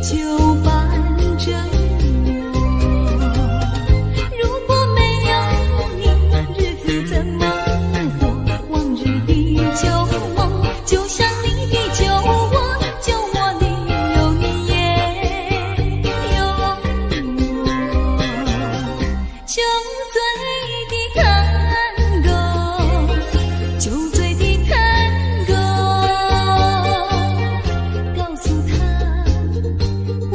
就伴着我。如果沒有你，日子怎麼過？往日的舊夢，就像你的酒窩，酒窩裡有你也有我。酒醉的探戈，酒醉的探戈，告訴他不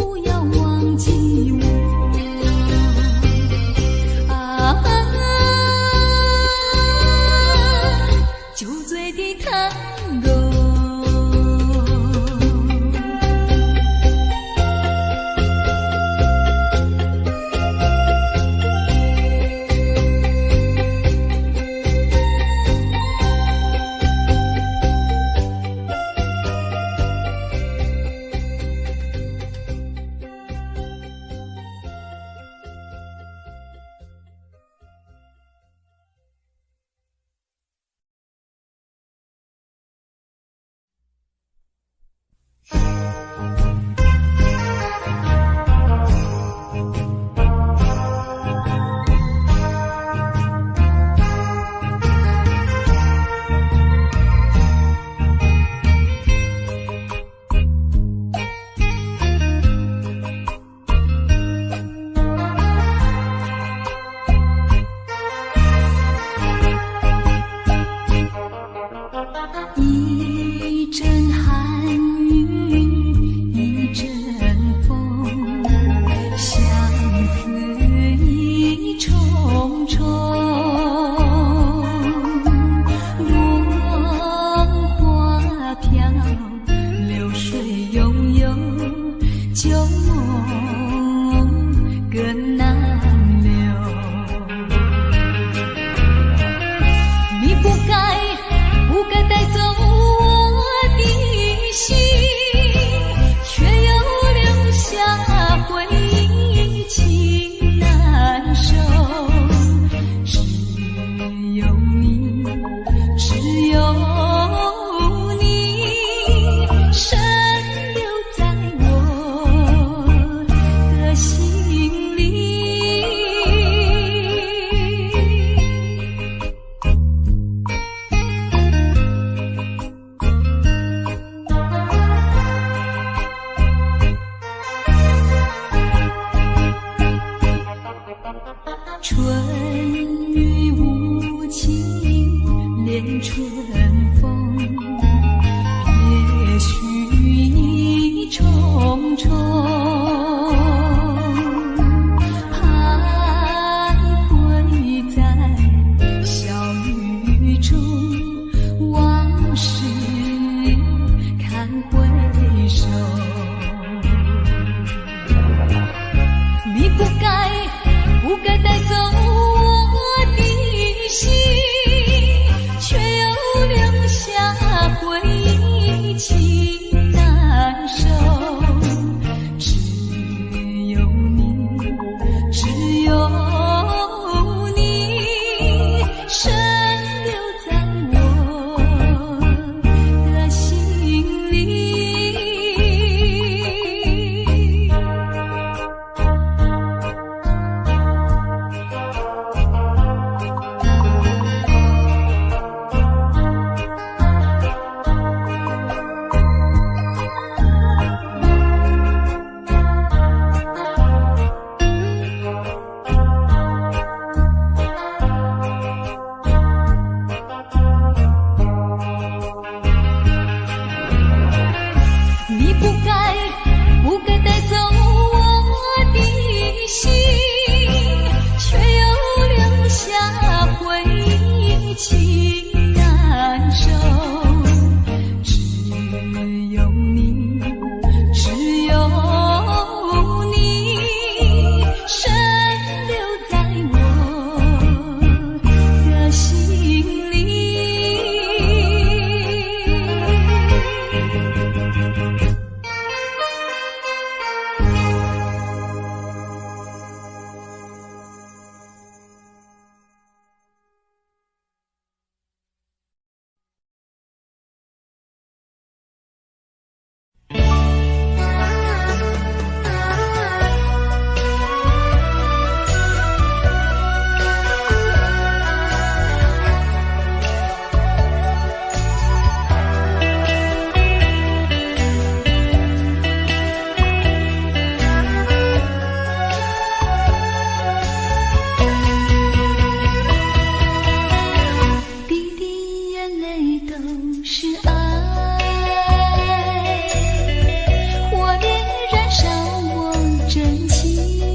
真情，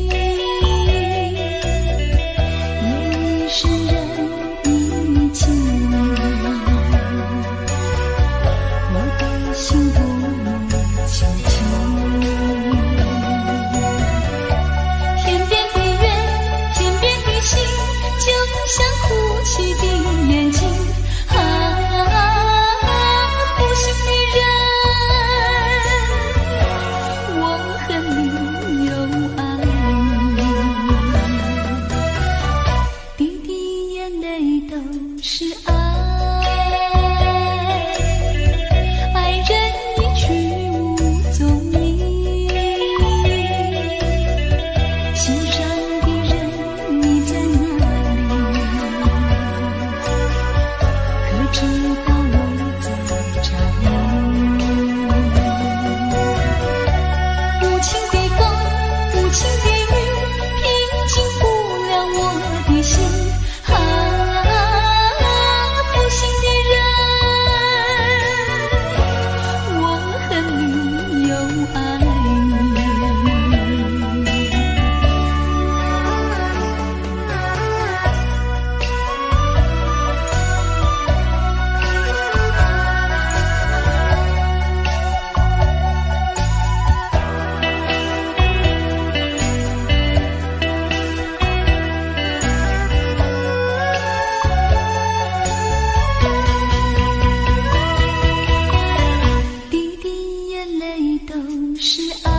夜已深人已靜，我的心多麼凄清。天邊的月，天邊的星，就像哭泣的眼睛。啊，負心的人，我恨你又愛你，滴滴眼淚都是愛，愛人一去無蹤影，心上的人你在哪裡？可知道我在找你？無情的風，無情的雨，平靜不了我的心。啊，負心的人，我恨你又愛你。滴滴眼淚都是愛，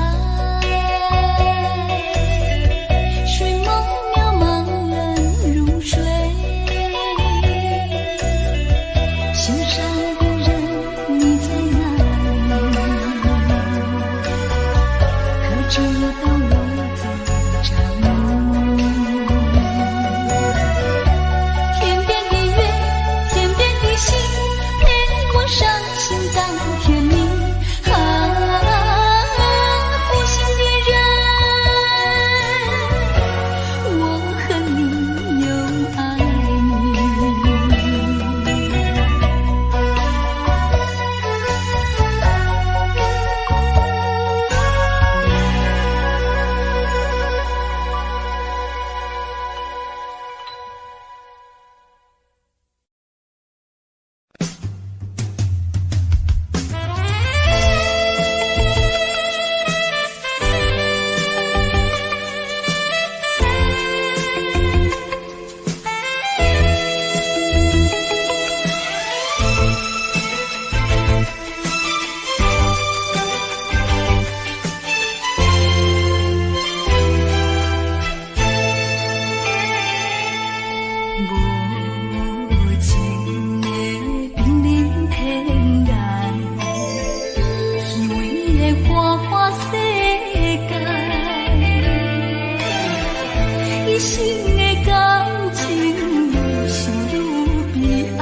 尋夢渺茫人如水，心上的人你在哪裡？可知道我在找你？天邊的月，天邊的星，陪我傷心到天明。啊，負心的人，我恨你又愛你。無情的瀕臨天涯，虛偽的花花世界，一生的感情愈想愈悲哀，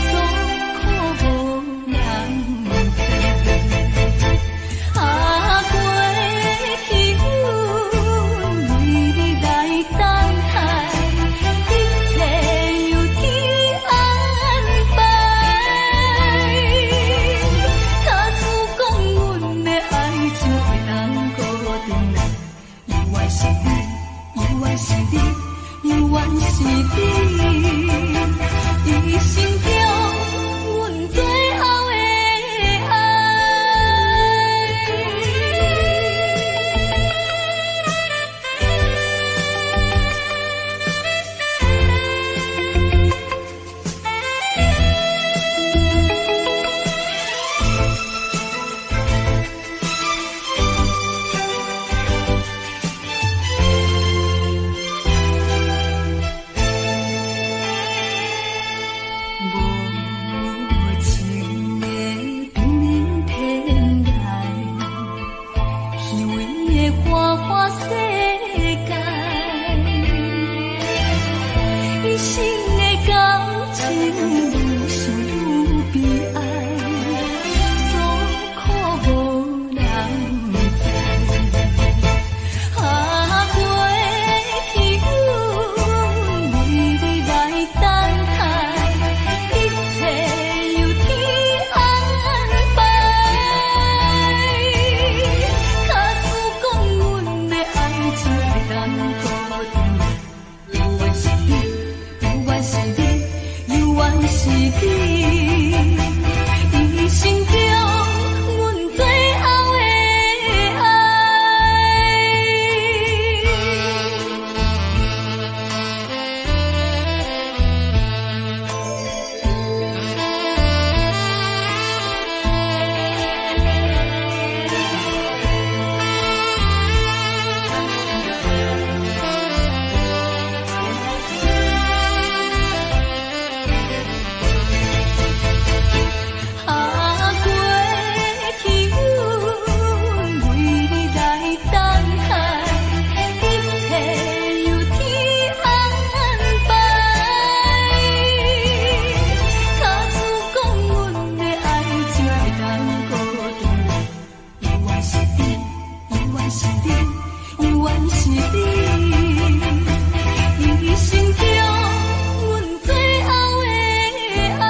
所苦無人知。啊，過去阮為你來等待，一切由天安排。假使講阮的愛情會當閣轉來，猶原是你，猶原是你，猶原是你，一生中阮最後的愛。無情的瀕臨天涯，虛偽的花花世界，一生的感情愈想愈悲哀，所苦無人知。啊，過去阮為你來等待，一切由天安排。假使講阮是你，永遠是你，一生中阮最後的愛。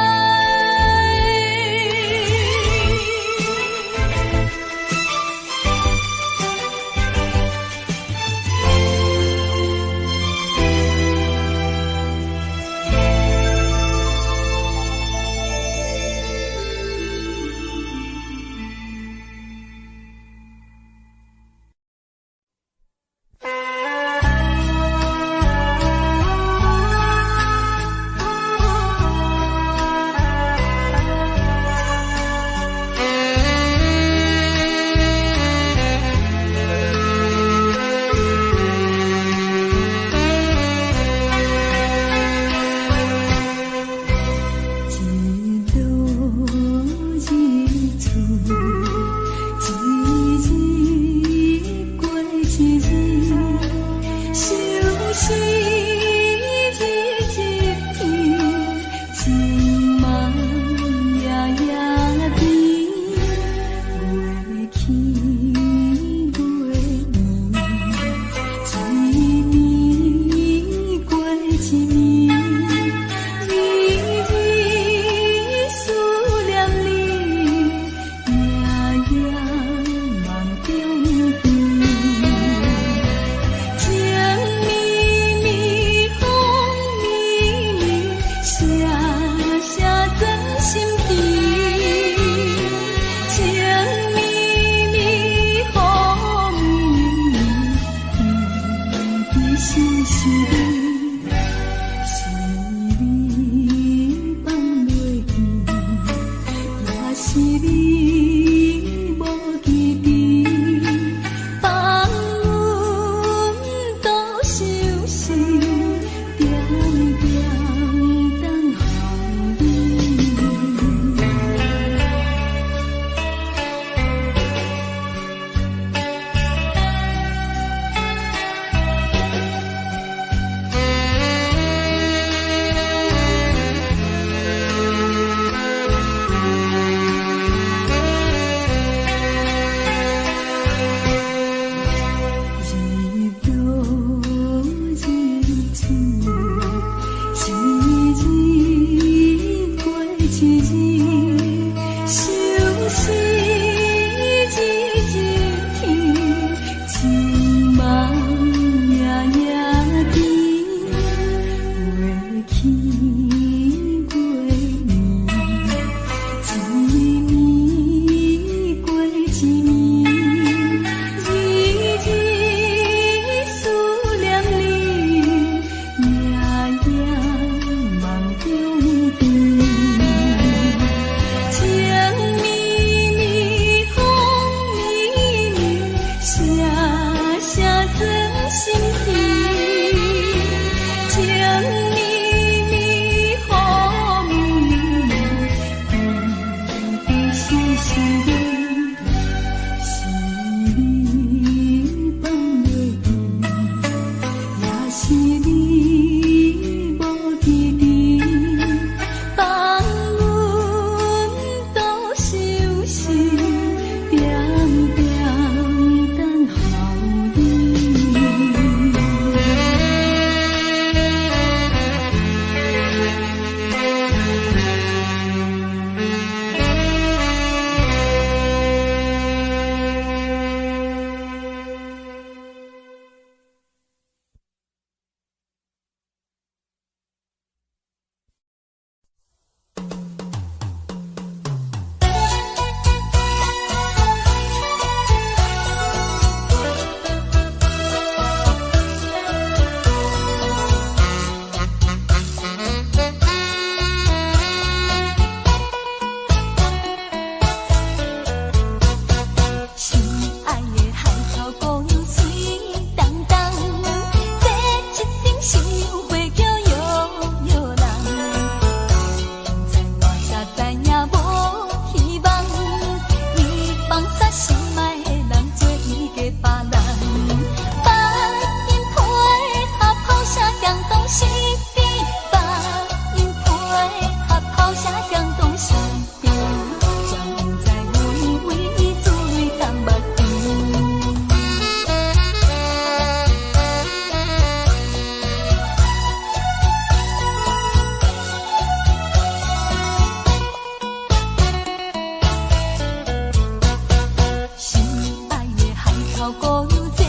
口姑娘坐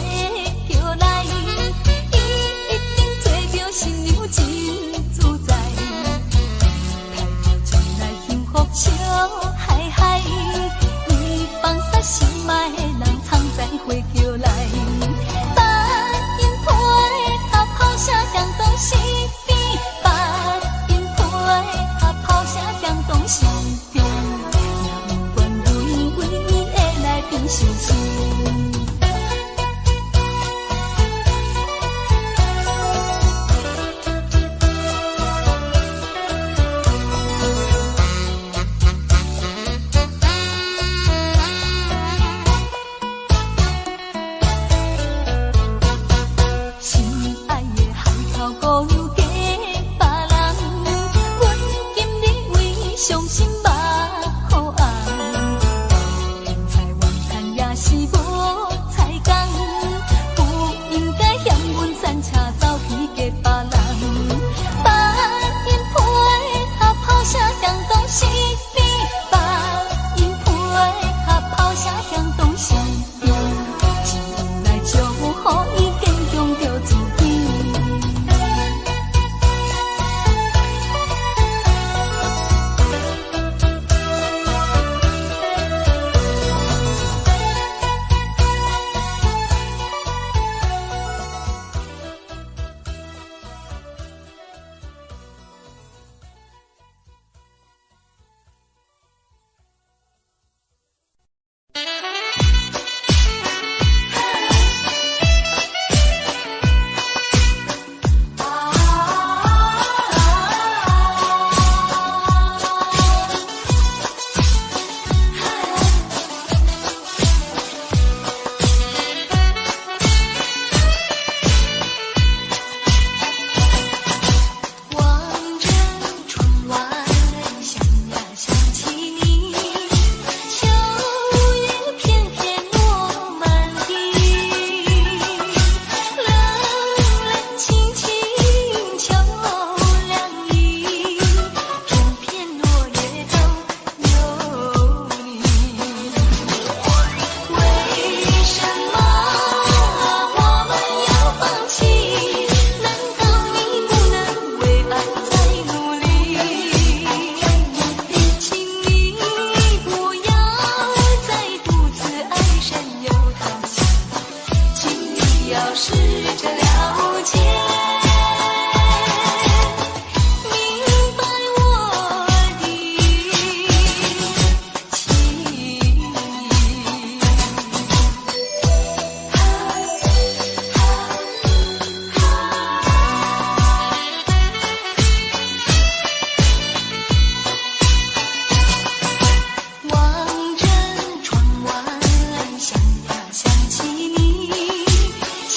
轎來，伊一定做著新娘真自在。抬著將來幸福笑嗨嗨，伊放煞心愛的人藏在花轎內，白雲飛啊炮聲響動四邊，白雲飛啊炮聲響動四邊，也不管為為伊會來變傷心。心愛的海口姑娘嫁別人，阮今日為傷心目眶紅。天菜怨嘆也是無彩工，不應該嫌阮散車走去嫁別人。白雲飛啊炮聲響動四邊，白雲飛啊炮聲響動四邊，只來祝福伊堅強著自己。望着窗外，想呀想起你，秋雨片片落滿地，冷冷清清秋涼意，片片落葉中有你。為什麼我們要放棄？難道你不能為愛再努力？請你不要再獨自唉聲又嘆息，請你要試著了解，明白我的情意。望着窗外，想呀想起你，秋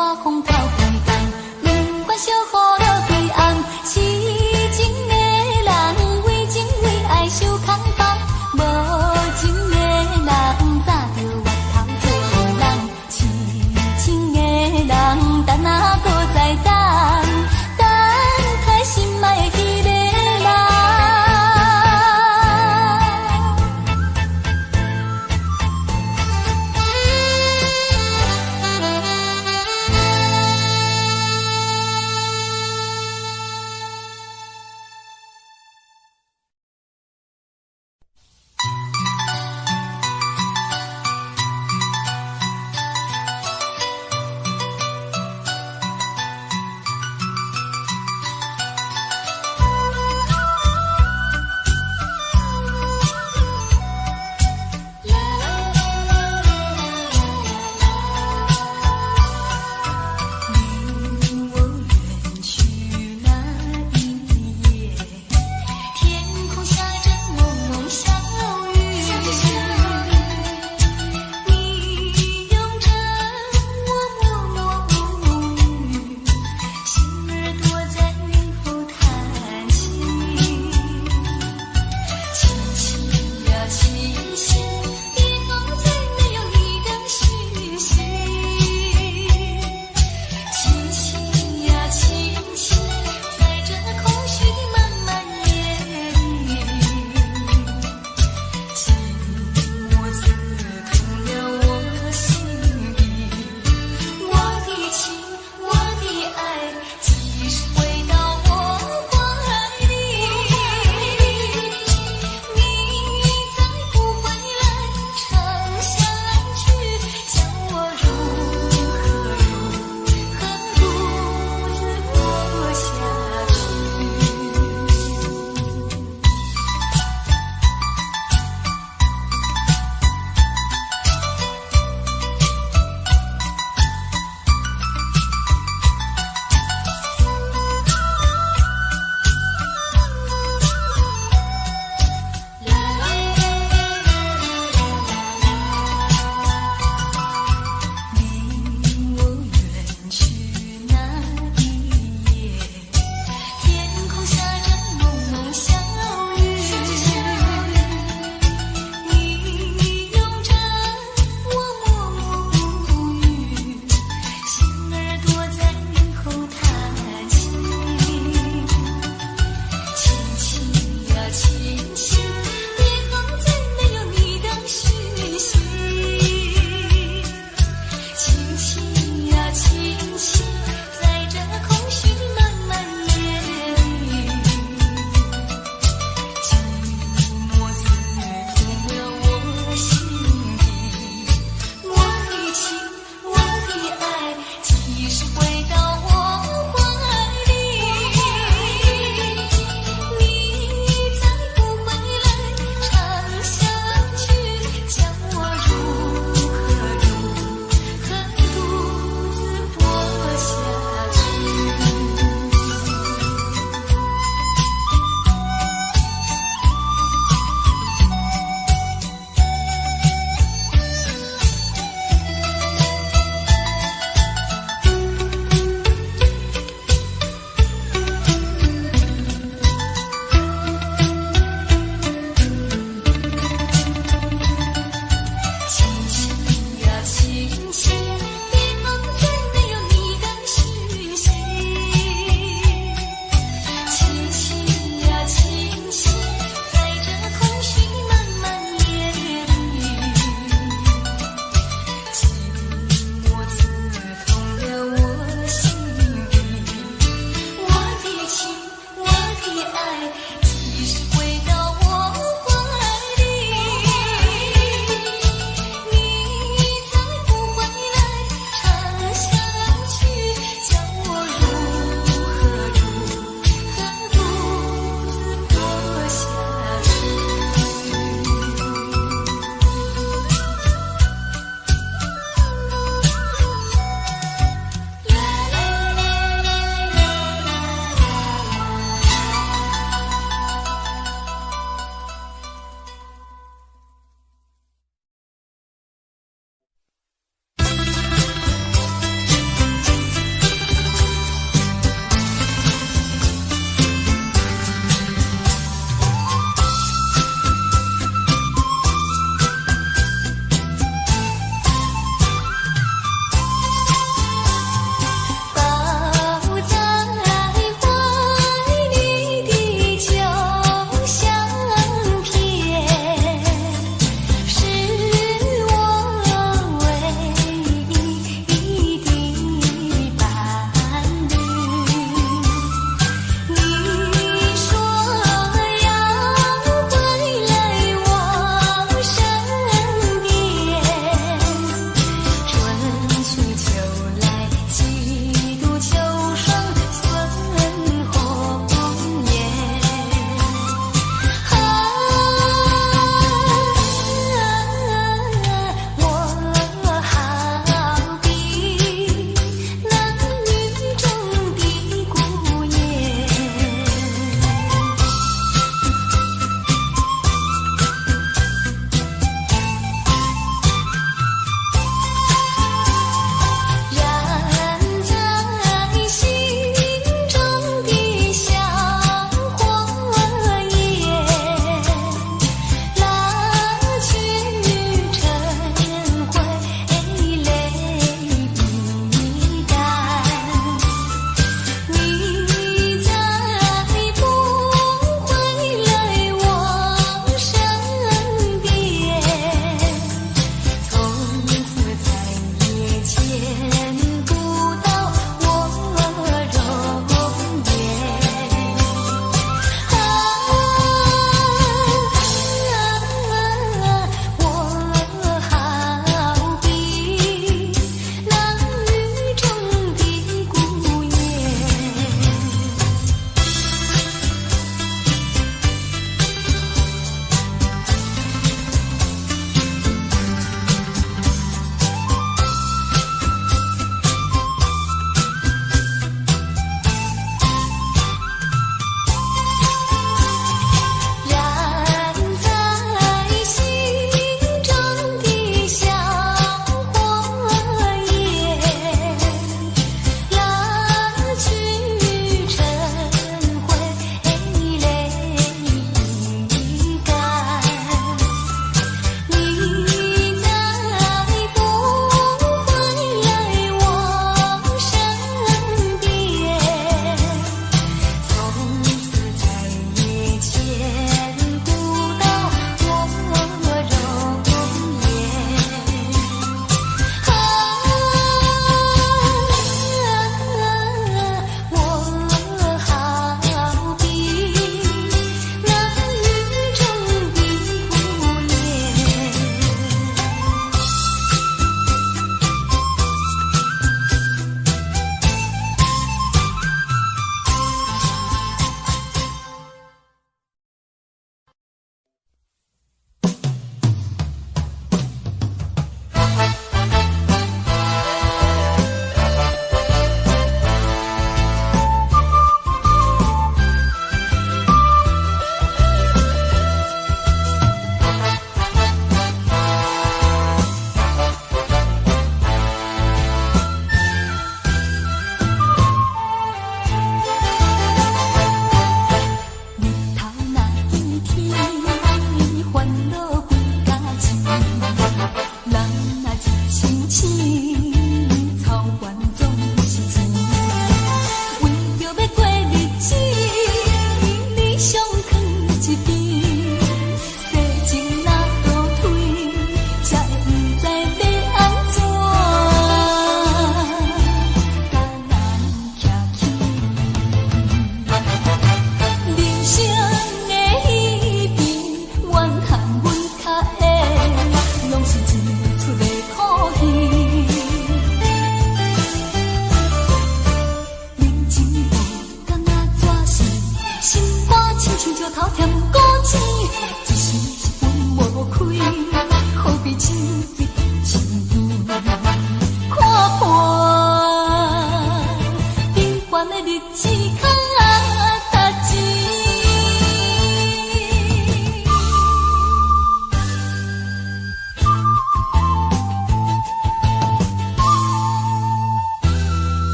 大風透規工，不管小雨落幾暗，痴情的人為情為愛受空放，無情的人早就越頭做人，痴情的人等啊閣再等，等待心愛的彼个人。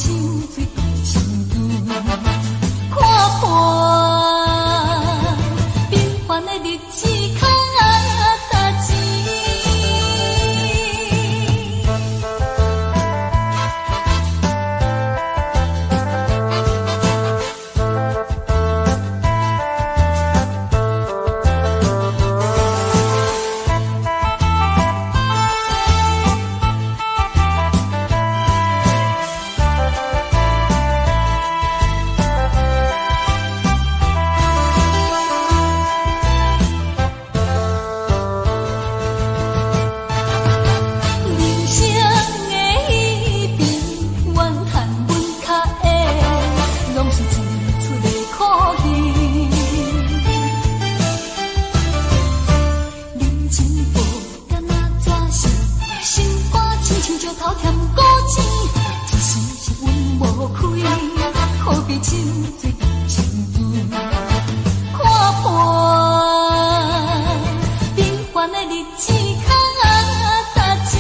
酒醉佇身邊，看破平凡的日子較值錢。人生的彼邊，怨恨阮較會，攏是一出的苦戲。人情無敢若紙糋，心肝親像石頭添古錢，一時是阮無開，何必酒醉佇身邊？看破平凡的日子較值錢。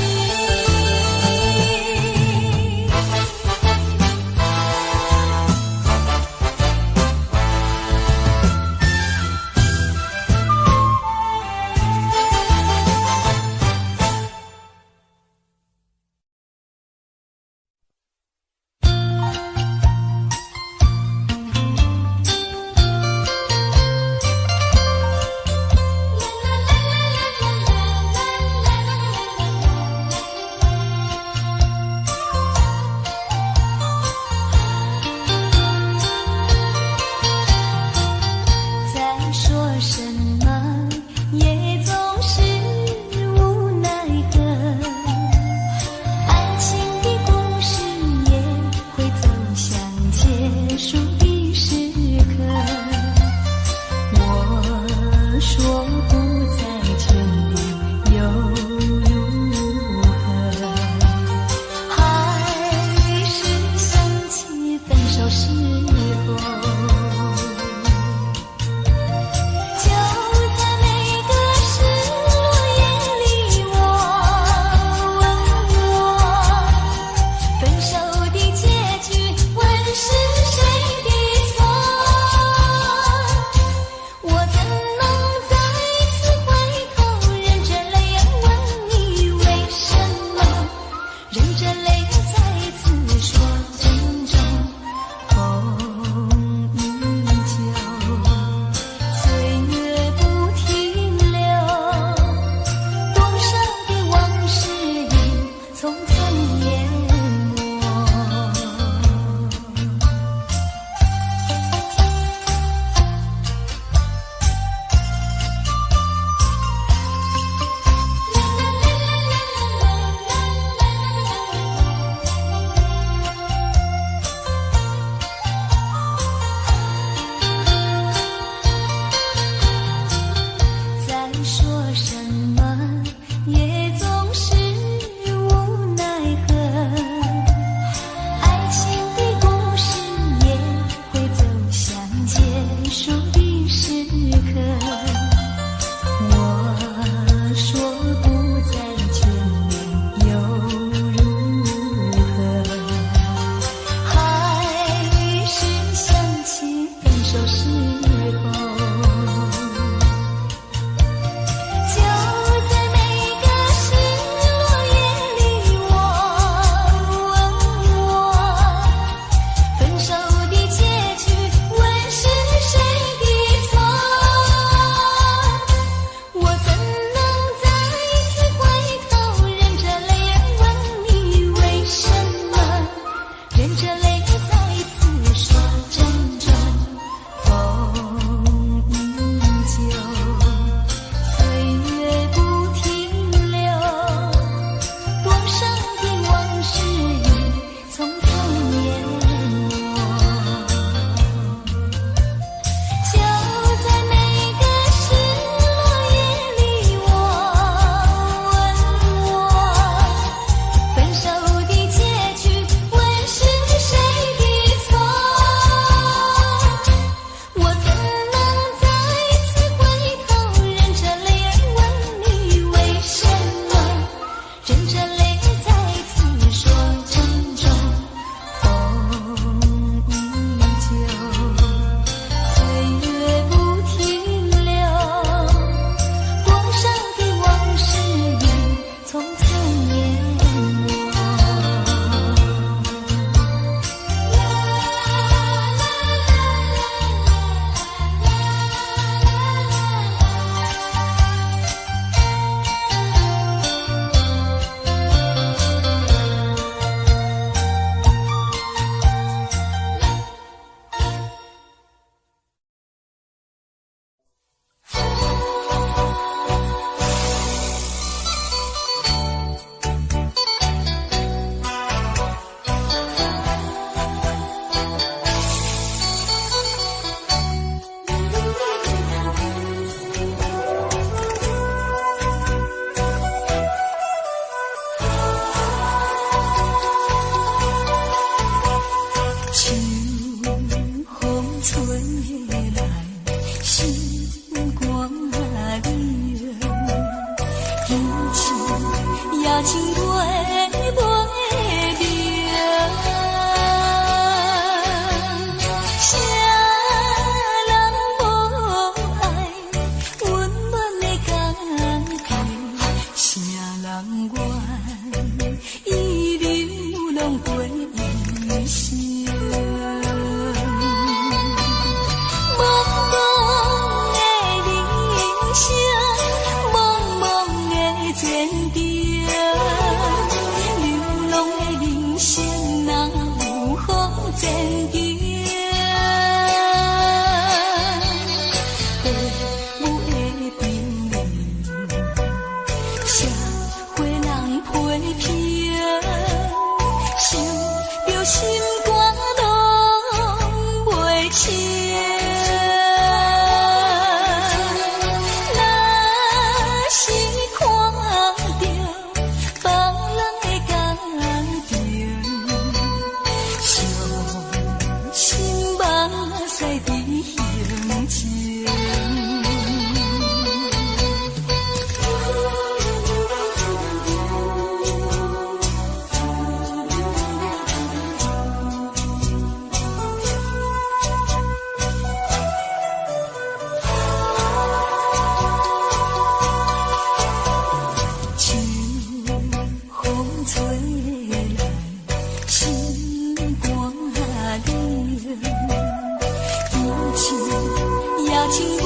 情袂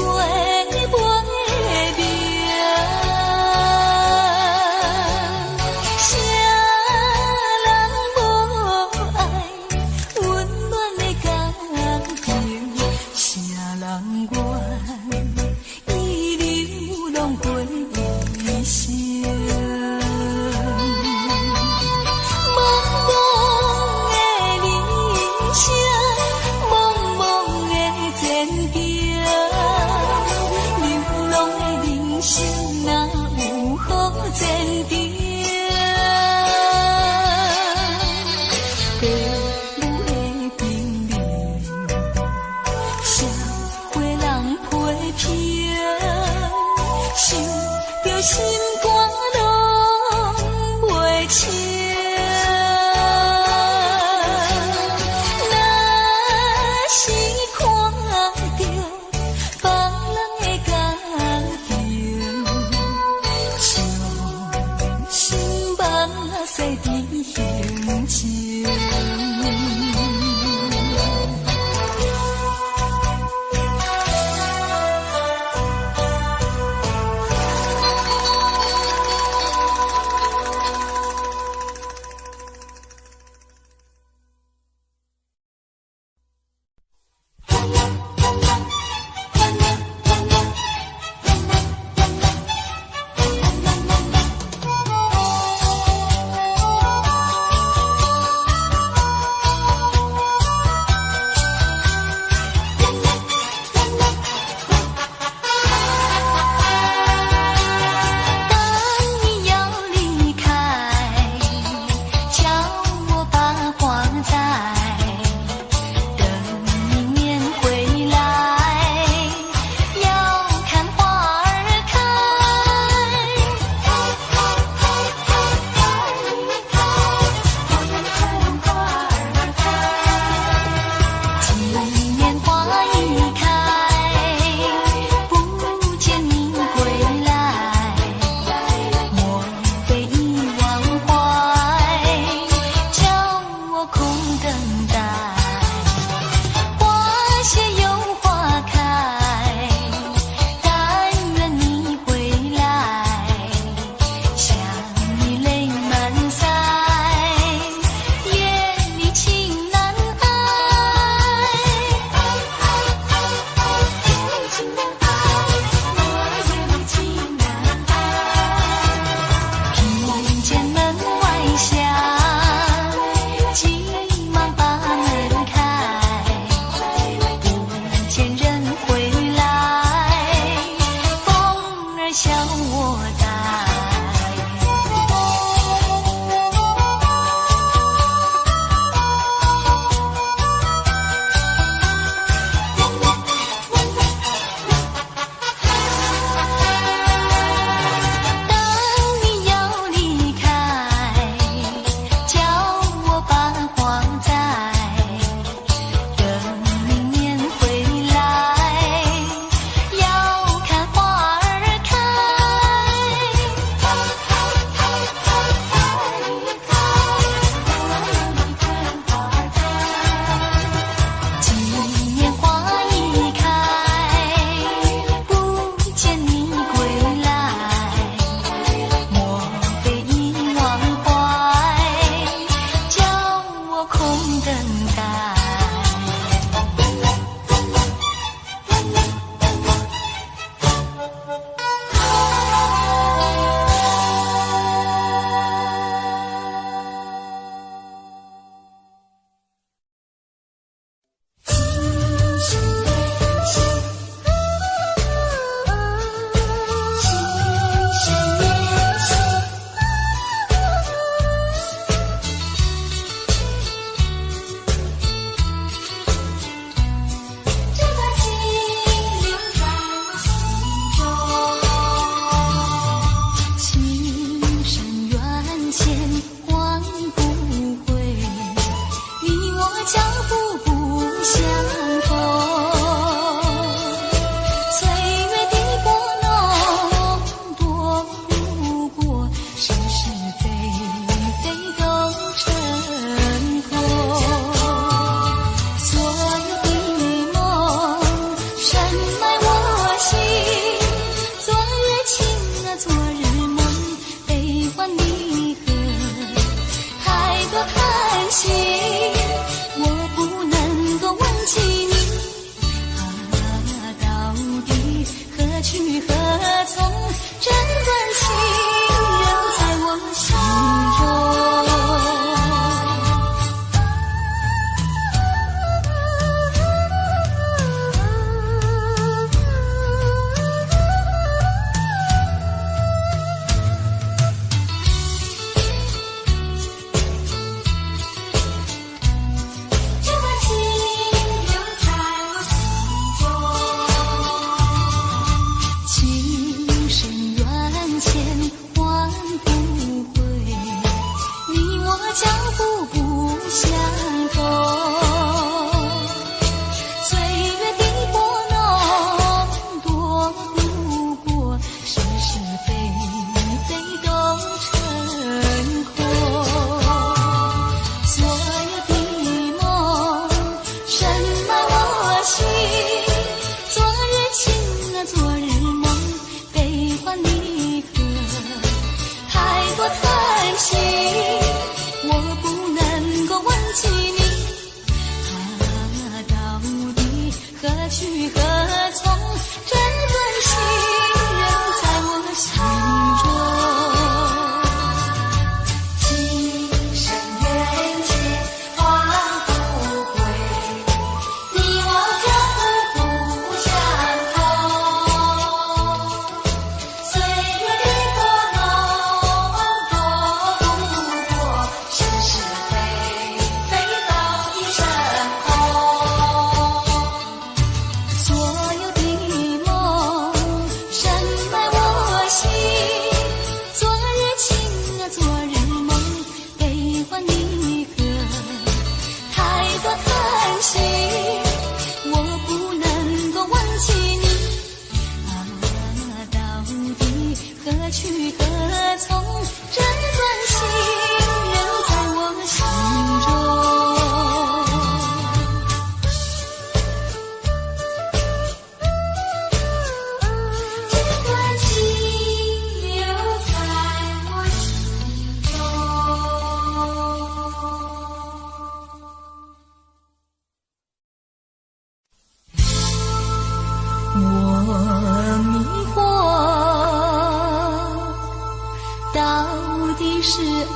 袂明。啥人無愛溫暖的感情？啥人願意流浪過一生？茫茫的人生，茫茫的前程，流浪的人生哪有好前程？父母的叮嚀，社會人批評，想著心肝攏袂清。若是看著別人的家庭，將心目屎佇胸前。當你要離開，叫我把花栽，等明年回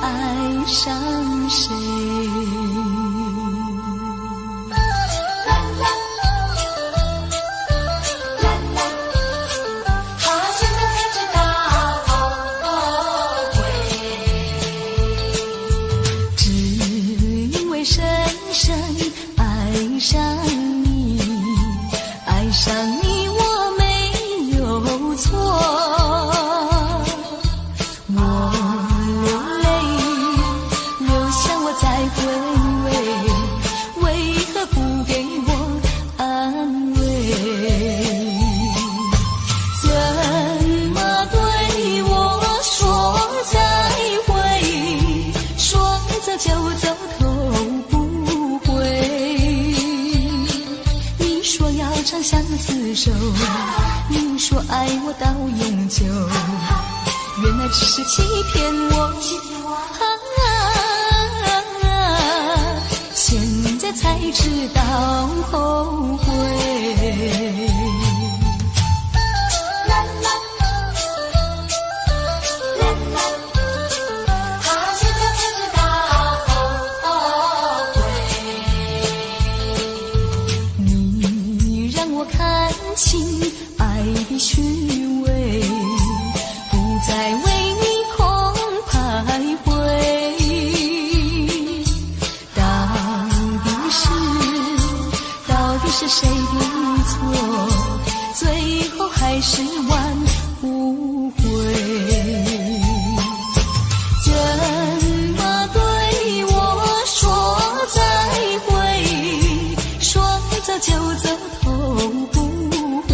愛上誰。啦啦啦啦，啊，現在才知道後悔。只因為深深愛上你，愛上你我沒有錯。我流淚，留下我在回味，為何不給我安慰？怎麼對我說再會？說走就走，頭不回。你說要長相廝守，你說愛我到永久，原來只是欺騙我。啊，現在才知道後悔。啦啦啦啦，啊，現在才知道後悔。你讓我看清愛的虛偽，不再為你空徘徊。到底是，到底是誰的錯？最後還是挽不回。怎麼對我說再會？說走就走，頭不回。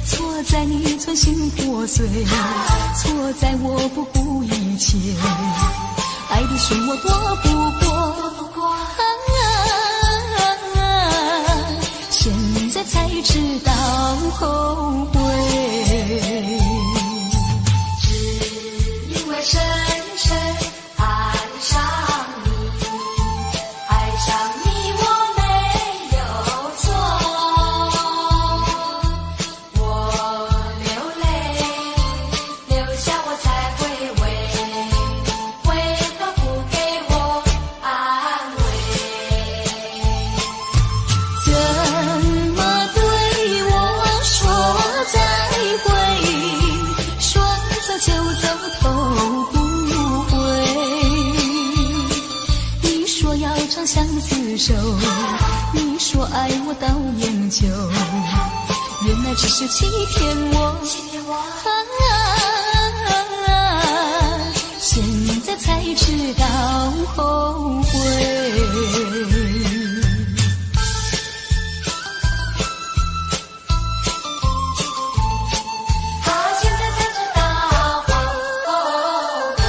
錯在你存心破碎，錯在我不顧一切，愛的漩渦躲不過。啊，現在才知道後悔。只因為深深愛上你，愛上你我沒有錯。我流淚，留下我在回味，為何不給我安慰？怎麼對我說再會？說走就走，頭不回。你說要長相廝守，你說愛我到永久，原來只是欺騙我。啊，現在才知道後悔。啊，現在才知道後悔。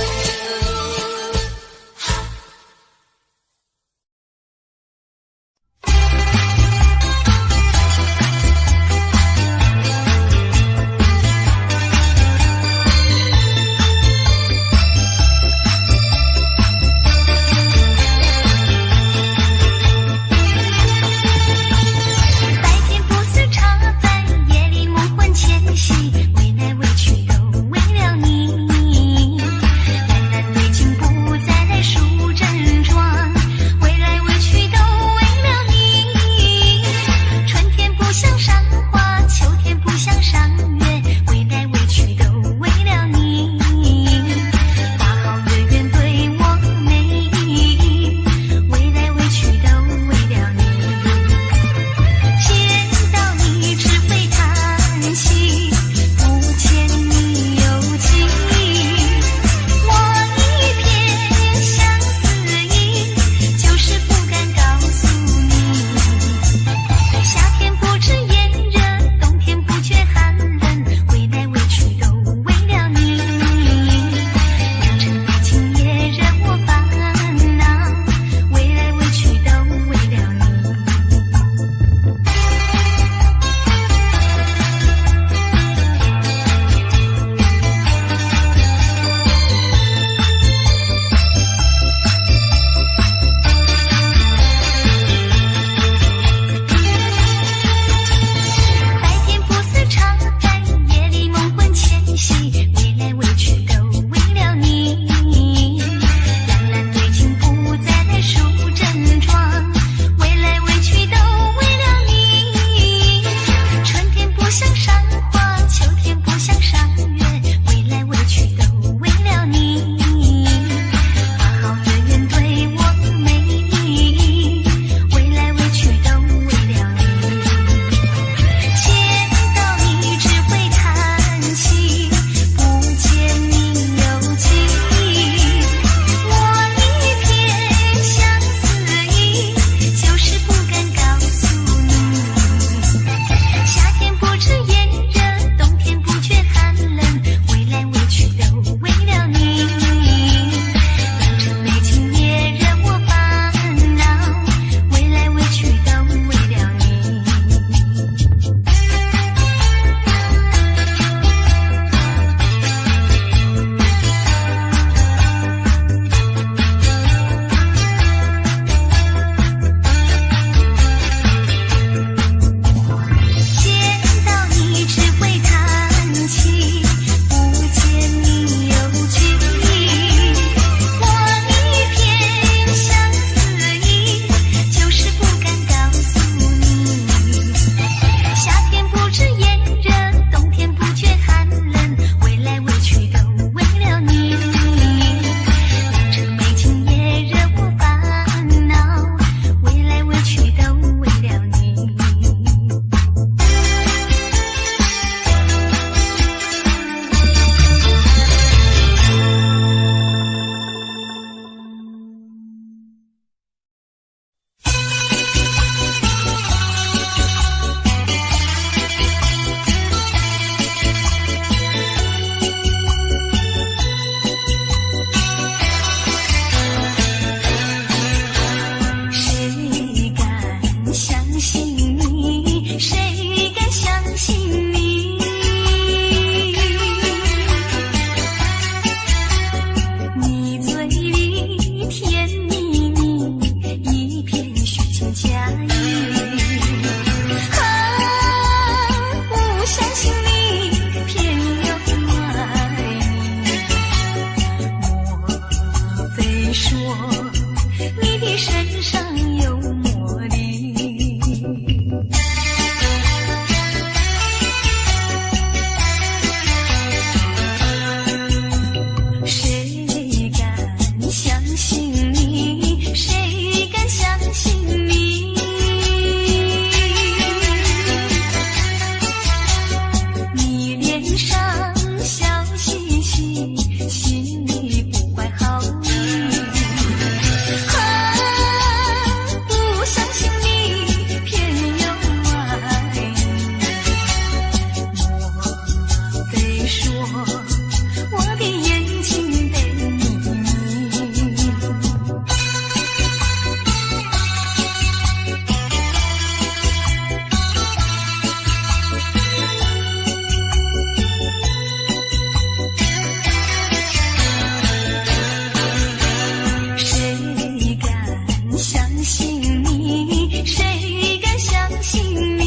你，誰敢相信你？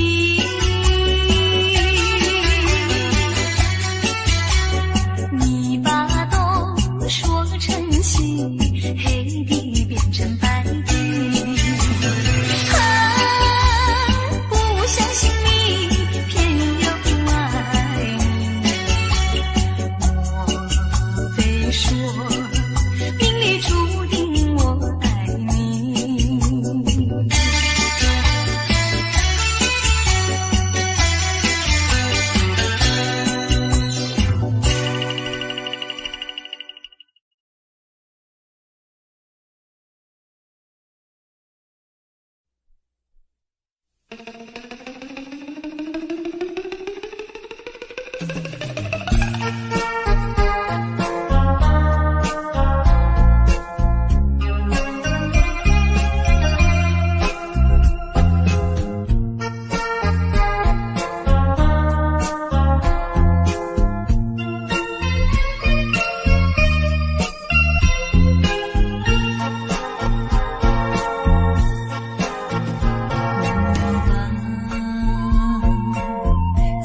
你把東說成西，黑的變成白的。啊，不相信你，偏又愛你。莫非說命裡注定我愛你？忘了吧，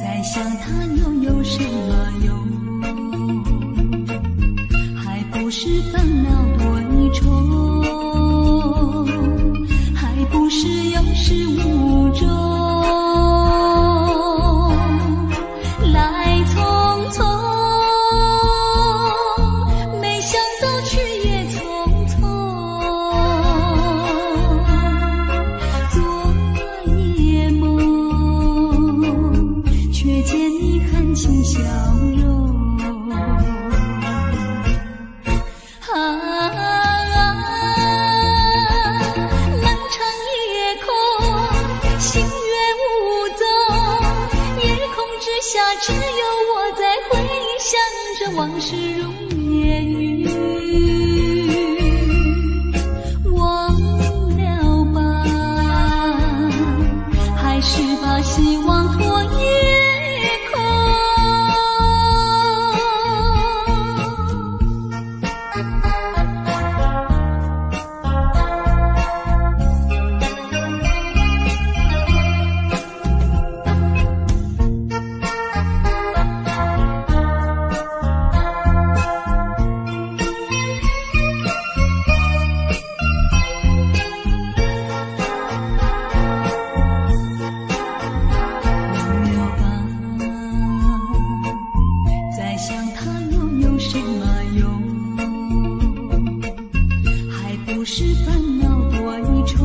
再想他又有什麼用？還不是煩惱多一重，還不是有始無終。來匆匆，沒想到去也匆匆。昨夜夢，卻見你含情笑容。啊，漫長夜空，星月無蹤，夜空之下，只有我在回想着往事如煙雲。忘了吧，還是把希望托夜空。忘了吧，再想他又有什麼用？還不是煩惱多一重，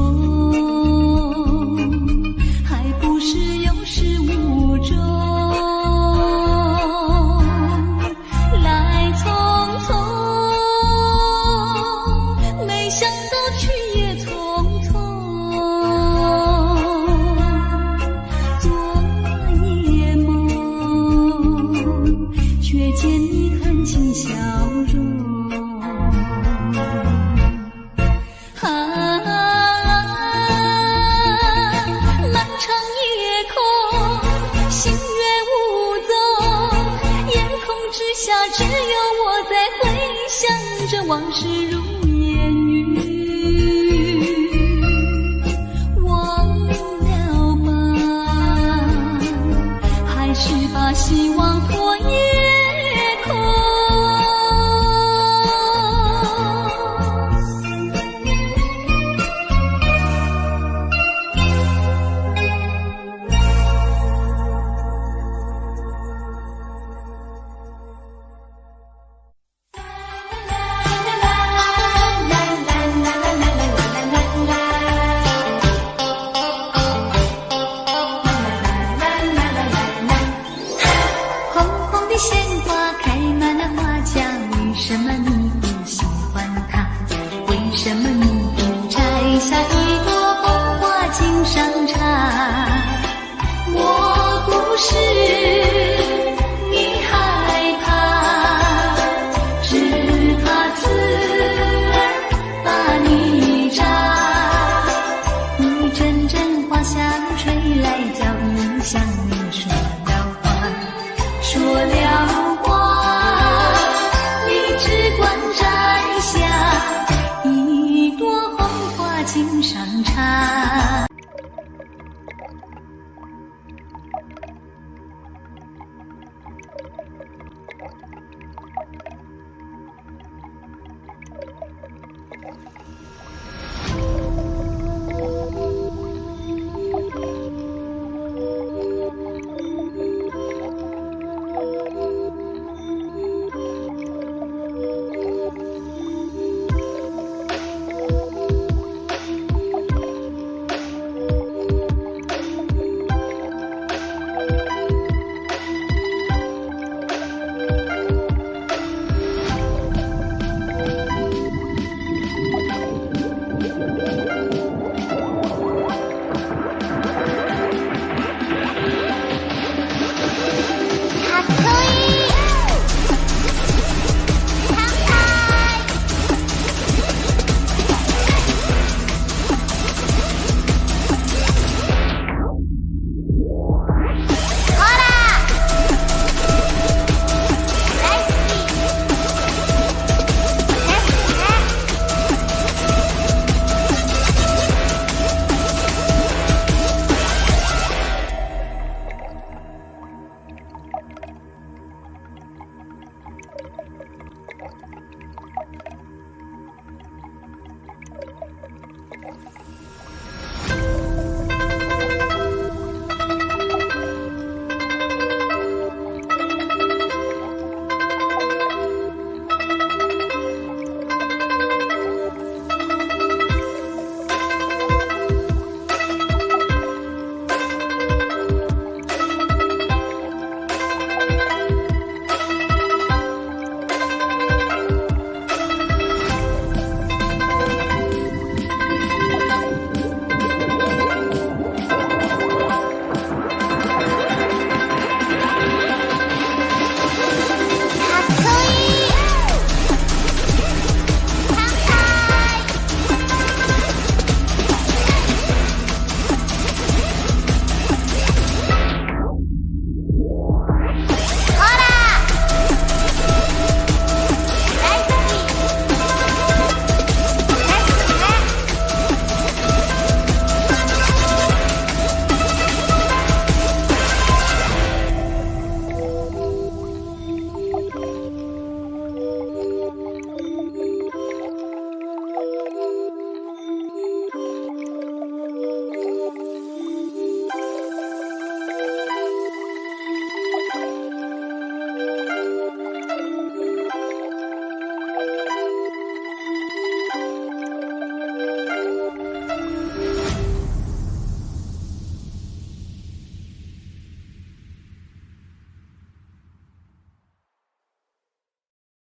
還不是有始無終。來匆匆，沒想到去也匆匆。昨夜夢，卻見你含情笑容。啊，漫長夜空，星月無蹤，夜空之下，只有我在回想着往事如煙雲。忘了吧，還是把希望托夜空。紅紅的鮮花開滿了花架，為什麼你不喜歡它？為什麼你不摘下一朵紅花敬上茶？我不是